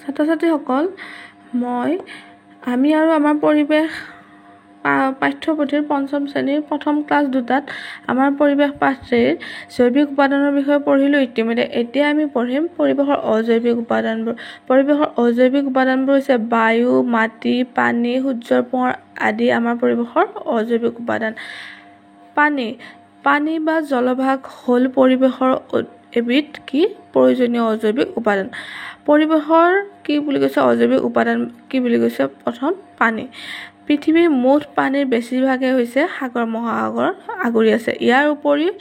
ছাত্ৰ ছাত্ৰীসকল, মই আমি আৰু আমাৰ পৰিৱেশ পাঠ্যপুথিৰ পঞ্চম শ্ৰেণীৰ প্ৰথম ক্লাছ দুটাত আমাৰ পৰিৱেশ পাঠটিৰ জৈৱিক উপাদানৰ বিষয়ে পঢ়িলোঁ ইতিমধ্যে। এতিয়া আমি পঢ়িম পৰিৱেশৰ অজৈৱিক উপাদানবোৰ। পৰিৱেশৰ অজৈৱিক উপাদানবোৰ হৈছে বায়ু, মাটি, পানী, সূৰ্যৰ পোহৰ আদি আমাৰ পৰিৱেশৰ অজৈৱিক উপাদান। পানী, পানী বা জলভাগ হ'ল পৰিৱেশৰ এবিধ কি প্ৰয়োজনীয় অজৈৱিক উপাদান। পৰিৱেশৰ কি বুলি কৈছে? অজৈৱিক উপাদান কি বুলি কৈছে? প্ৰথম পানী। পৃথিৱীৰ মুঠ পানীৰ বেছিভাগেই হৈছে সাগৰ মহাসাগৰ আগুৰি আছে। ইয়াৰ উপৰিও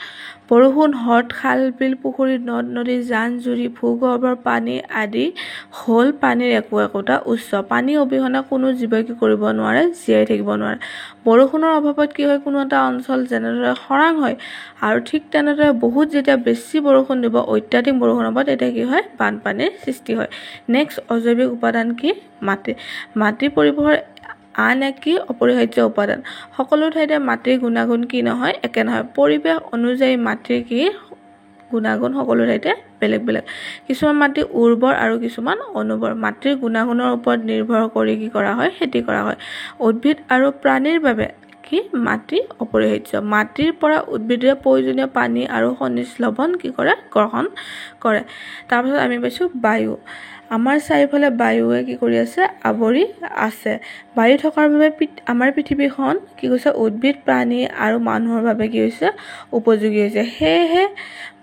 বৰষুণ, হ্ৰদ, খাল, বিল, পুখুৰী, নদ নদী, জান জুৰি, ভূগৰ্ভৰ পানী আদি হ'ল পানীৰ একো একোটা উৎস। পানী অবিহনে কোনো জীৱই কি কৰিব নোৱাৰে? জীয়াই থাকিব নোৱাৰে। বৰষুণৰ অভাৱত কি হয়? কোনো এটা অঞ্চল যেনেদৰে খৰাং হয়, আৰু ঠিক তেনেদৰে বহুত যেতিয়া বেছি বৰষুণ দিব, অত্যাধিক বৰষুণ হ'ব, তেতিয়া কি হয়? বানপানীৰ সৃষ্টি হয়। নেক্সট অজৈৱিক উপাদান কি? মাটি। মাটি পৰিৱেশৰ আন এক কি অপৰিহাৰ্য উপাদান। সকলো ঠাইতে মাটিৰ গুণাগুণ কি নহয়? একে নহয়। পৰিৱেশ অনুযায়ী মাটিৰ কি গুণাগুণ সকলো ঠাইতে বেলেগ বেলেগ। কিছুমান মাটি উৰ্বৰ আৰু কিছুমান অনুৰ্বৰ। মাটিৰ গুণাগুণৰ ওপৰত নিৰ্ভৰ কৰি কি কৰা হয়? খেতি কৰা হয়। উদ্ভিদ আৰু প্ৰাণীৰ বাবে কি মাটি অপৰিহাৰ্য। মাটিৰ পৰা উদ্ভিদে প্ৰয়োজনীয় পানী আৰু খনিজ লৱণ কি কৰে? গ্ৰহণ কৰে। তাৰপাছত আমি পাইছোঁ বায়ু। আমাৰ চাৰিওফালে বায়ুৱে কি কৰি আছে? আৱৰি আছে। বায়ু থকাৰ বাবে আমাৰ পৃথিৱীখন কি কৈছে? উদ্ভিদ, প্ৰাণী আৰু মানুহৰ বাবে কি হৈছে? উপযোগী হৈছে। সেয়েহে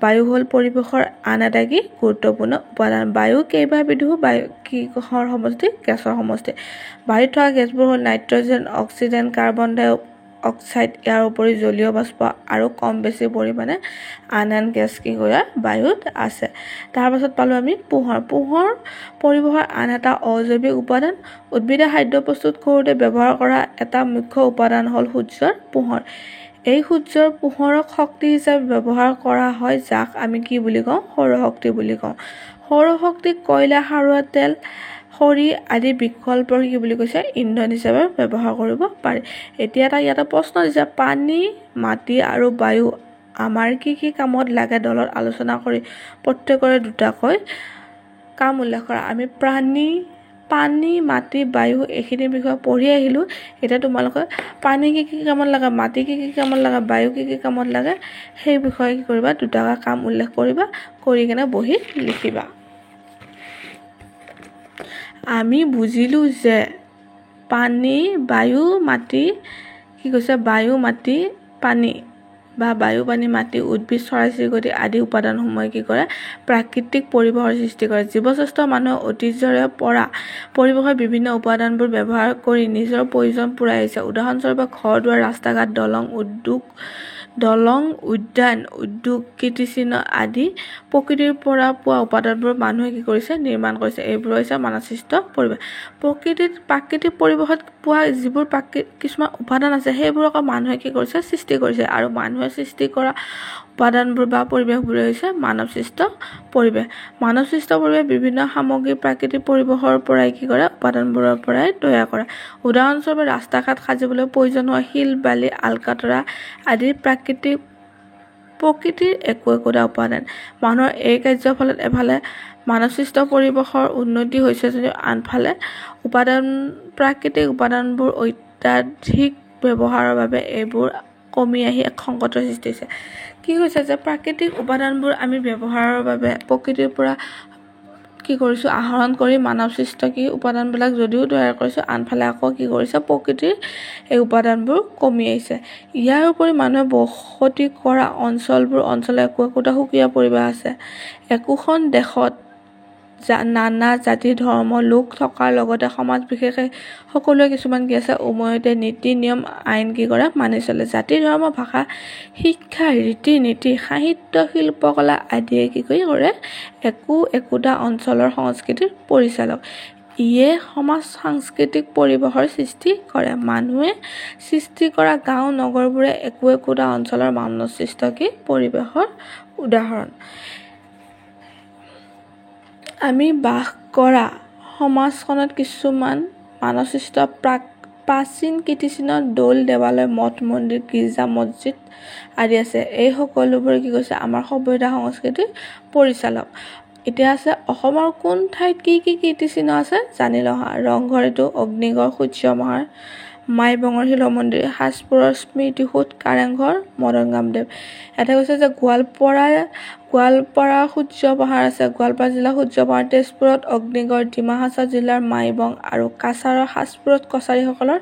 বায়ু হ'ল পৰিৱেশৰ আন এটা কি গুৰুত্বপূৰ্ণ উপাদান। বায়ু কেইবাবিধো বায়ু কিহৰ সমষ্টি? গেছৰ সমষ্টি। বায়ুত থকা গেছবোৰ হ'ল নাইট্ৰজেন, অক্সিজেন, কাৰ্বন ডাই অক্সাইড, ইয়াৰ উপৰি জলীয় বাষ্প আৰু কম বেছি পৰিমাণে আন আন গেছ কি কৰে? বায়ুত আছে। তাৰপাছত পালোঁ আমি পোহৰ। পোহৰ পৰিৱেশৰ আন এটা অজৈৱিক উপাদান। উদ্ভিদে খাদ্য প্ৰস্তুত কৰোঁতে ব্যৱহাৰ কৰা এটা মুখ্য উপাদান হ'ল সূৰ্যৰ পোহৰ। এই সূৰ্যৰ পোহৰক শক্তি হিচাপে ব্যৱহাৰ কৰা হয়, যাক আমি কি বুলি কওঁ? সৌৰশক্তি বুলি কওঁ। সৌৰশক্তিক কয়লা, খাৰুৱা তেল, খৰি আদি বিকল্পৰ কি বুলি কৈছে? ইন্ধন হিচাপে ব্যৱহাৰ কৰিব পাৰি। এতিয়া এটা ইয়াতে প্ৰশ্ন দিছে, পানী, মাটি আৰু বায়ু আমাৰ কি কি কামত লাগে? দলত আলোচনা কৰি প্ৰত্যেকৰে দুটাকৈ কাম উল্লেখ কৰা। আমি প্ৰাণী, পানী, মাটি, বায়ু এইখিনিৰ বিষয়ে পঢ়ি আহিলোঁ। এতিয়া তোমালোকে পানী কি কি কামত লাগে, মাটি কি কি কামত লাগে, বায়ু কি কি কামত লাগে, সেই বিষয়ে কি কৰিবা? দুটাকৈ কাম উল্লেখ কৰিবা, কৰি কেনে বহি লিখিবা। আমি বুজিলোঁ যে পানী, বায়ু, মাটি কি কৈছে? বায়ু, মাটি, পানী বা বায়ু, পানী, মাটি, উদ্ভিদ, চৰাই চিৰিকটি আদি উপাদানসমূহে কি কৰে? প্ৰাকৃতিক পৰিৱেশৰ সৃষ্টি কৰে। জীৱশ্ৰেষ্ঠ মানুহে ঐতিহ্যৰে পৰা পৰিৱেশৰ বিভিন্ন উপাদানবোৰ ব্যৱহাৰ কৰি নিজৰ প্ৰয়োজন পূৰাই আহিছে। উদাহৰণস্বৰূপে ঘৰ দুৱাৰ, ৰাস্তা ঘাট, দলং, উদ্যোগ, দলং, উদ্যান, উদ্যোগ, কীৰ্তিচিহ্ন আদি প্ৰকৃতিৰ পৰা পোৱা উপাদানবোৰ মানুহে কি কৰিছে? নিৰ্মাণ কৰিছে। এইবোৰ হৈছে মানৱসৃষ্ট পৰিৱেশ। প্ৰকৃতিত প্ৰাকৃতিক পৰিৱেশত পোৱা যিবোৰ কিছুমান উপাদান আছে, সেইবোৰ আকৌ মানুহে কি কৰিছে? সৃষ্টি কৰিছে। আৰু মানুহে সৃষ্টি কৰা উপাদানবোৰ বা পৰিৱেশবোৰে হৈছে মানৱসৃষ্ট পৰিৱেশ। মানৱসৃষ্ট পৰিৱেশ বিভিন্ন সামগ্ৰী প্ৰাকৃতিক পৰিৱেশৰ পৰাই কি কৰে? উপাদানবোৰৰ পৰাই তৈয়াৰ কৰে। উদাহৰণস্বৰূপে ৰাস্তা ঘাট সাজিবলৈ প্ৰয়োজন হোৱা শিল, বালি, আলকাতৰা আদি প্ৰাকৃতিক প্ৰকৃতিৰ একো একোটা উপাদান। মানুহৰ এই কাৰ্যৰ ফলত এফালে মানৱসৃষ্ট পৰিৱেশৰ উন্নতি হৈছে যদিও আনফালে উপাদান প্ৰাকৃতিক উপাদানবোৰ অত্যাধিক ব্যৱহাৰৰ বাবে এইবোৰ কমি আহি এক সংকটৰ সৃষ্টি হৈছে। কি হৈছে যে প্ৰাকৃতিক উপাদানবোৰ আমি ব্যৱহাৰৰ বাবে প্ৰকৃতিৰ পৰা কি কৰিছোঁ? আহৰণ কৰি মানৱসৃষ্ট কি উপাদানবিলাক যদিও তৈয়াৰ কৰিছোঁ, আনফালে আকৌ কি কৰিছে? প্ৰকৃতিৰ এই উপাদানবোৰ কমি আহিছে। ইয়াৰ উপৰি মানুহে বসতি কৰা অঞ্চলবোৰ অঞ্চলৰ একো একোটা সুকীয়া পৰিৱেশ আছে। একোখন দেশত নানা জাতি ধৰ্ম লোক থকাৰ লগতে সমাজ বিশেষে সকলোৱে কিছুমান কি আছে? উমৈহতীয়া নীতি নিয়ম আইন কি কৰে? মানি চলে। জাতি, ধৰ্ম, ভাষা, শিক্ষা, ৰীতি নীতি, সাহিত্য, শিল্পকলা আদিয়ে কি কৰে? একো একোটা অঞ্চলৰ সংস্কৃতিৰ পৰিচালক। ইয়ে সমাজ সাংস্কৃতিক পৰিৱেশৰ সৃষ্টি কৰে। মানুহে সৃষ্টি কৰা গাঁও নগৰবোৰে একো একোটা অঞ্চলৰ মানৱসৃষ্ট কি পৰিৱেশৰ উদাহৰণ। আমি বাস কৰা সমাজখনত কিছুমান মানৱসৃষ্ট প্ৰাচীন কীৰ্তিচিহ্ন, দৌল, দেৱালয়, মঠ, মন্দিৰ, গীৰ্জা, মছজিদ আদি আছে। এই সকলোবোৰ কি কৈছে? আমাৰ সভ্যতা সংস্কৃতিৰ পৰিচালক। এতিয়া আছে অসমৰ কোন ঠাইত কি কি কীৰ্তিচিহ্ন আছে জানি লওঁ। ৰংঘৰ, এইটো অগ্নিগড়, সূৰ্যপাহাৰ, মাইবঙৰ শিল মন্দিৰ, সাজপুৰৰ স্মৃতিসৌধ, কাৰেংঘৰ, মদন কামদেৱ। ইয়াতে কৈছে যে গোৱালপাৰা সূৰ্য পাহাৰ আছে, গোৱালপাৰা জিলাৰ সূৰ্য পাহাৰ, তেজপুৰত অগ্নিগড়, ডিমা হাছাও জিলাৰ মাইবং আৰু কাছাৰৰ সাজপুৰত কছাৰীসকলৰ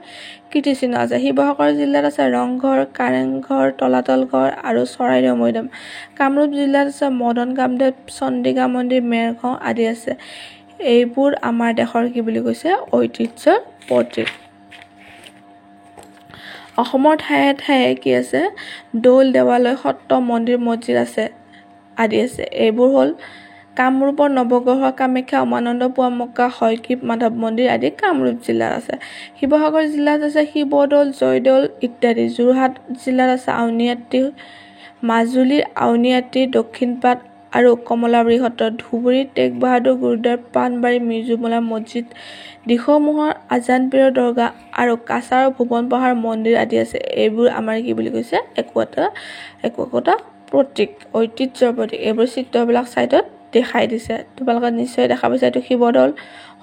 কীৰ্তিচিহ্ন আছে। শিৱসাগৰ জিলাত আছে ৰংঘৰ, কাৰেংঘৰ, তলাতল ঘৰ আৰু চৰাইদেউ মৈদাম। কামৰূপ জিলাত আছে মদন কামদেৱ, চণ্ডিকা মন্দিৰ, মেৰগাঁও আদি আছে। এইবোৰ আমাৰ দেশৰ কি বুলি কৈছে? ঐতিহ্যৰ প্ৰতীক। অসমৰ ঠায়ে ঠায়ে কি আছে? দৌল, দেৱালয়, সত্ৰ, মন্দিৰ, মছজিদ আছে আদি আছে। এইবোৰ হ'ল কামৰূপৰ নৱগ্ৰহ, কামাখ্যা, উমানন্দ, পোৱামক্কা, হয়গ্ৰীৱ মাধৱ মন্দিৰ আদি কামৰূপ জিলাত আছে। শিৱসাগৰ জিলাত আছে শিৱদৌল, জয়দৌল ইত্যাদি। যোৰহাট জিলাত আছে আউনীআটী, মাজুলীৰ আউনীআটী, দক্ষিণপাট আৰু কমলাবাৰী সত্ৰ, ধুবুৰী টেগ বাহাদুৰ গুৰুদ্বাৰ, পাণবাৰী মিৰ্জুমলা মছজিদ, দিখৌমুখৰ আজানপীৰৰ দৰগাহ আৰু কাছাৰৰ ভুৱন পাহাৰ মন্দিৰ আদি আছে। এইবোৰ আমাৰ কি বুলি কৈছে? একো একোটা প্ৰতীক, ঐতিহ্যৰ প্ৰতীক। এইবোৰ চিত্ৰবিলাক ছাইডত দেখাই দিছে, তোমালোকে নিশ্চয় দেখা পাইছা। এইটো শিৱদৌল,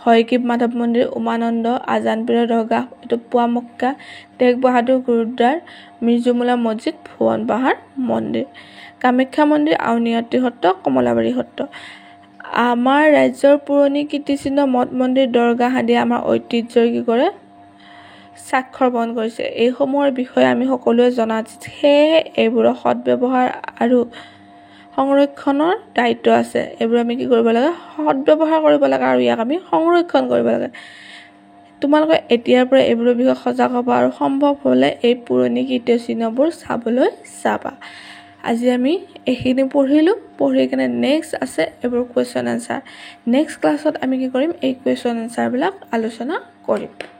হয়গ্ৰীৱ মাধৱ মন্দিৰ, উমানন্দ, আজানপীৰৰ দৰগাহ, এইটো পোৱামক্কা, টেগ বাহাদুৰ গুৰুদ্বাৰ, মিৰ্জুমলা মছজিদ, ভুৱন পাহাৰ মন্দিৰ, কামাখ্যা মন্দিৰ, আউনীআটী সত্ৰ, কমলাবাৰী সত্ৰ। আমাৰ ৰাজ্যৰ পুৰণি কীৰ্তিচিহ্ন, মঠ মন্দিৰ, দৰগাহ আদি আমাৰ ঐতিহ্যৰ কি কৰে? স্বাক্ষৰ বহন কৰিছে। এইসমূহৰ বিষয়ে আমি সকলোৱে জনা উচিত। সেয়েহে এইবোৰৰ সদব্যৱহাৰ আৰু সংৰক্ষণৰ দায়িত্ব আছে। এইবোৰ আমি কি কৰিব লাগে? সদব্যৱহাৰ কৰিব লাগে আৰু ইয়াক আমি সংৰক্ষণ কৰিব লাগে। তোমালোকে এতিয়াৰ পৰা এইবোৰৰ বিষয়ে সজাগ হ'বা আৰু সম্ভৱ হ'লে এই পুৰণি কীৰ্তিচিহ্নবোৰ চাবলৈ যাবা। আজি আমি এইখিনি পঢ়িলোঁ। পঢ়ি কেনে নেক্সট আছে এইবোৰ কুৱেশ্যন এনচাৰ। নেক্সট ক্লাছত আমি কি কৰিম? এই কুৱেশ্যন এনচাৰবিলাক আলোচনা কৰিম।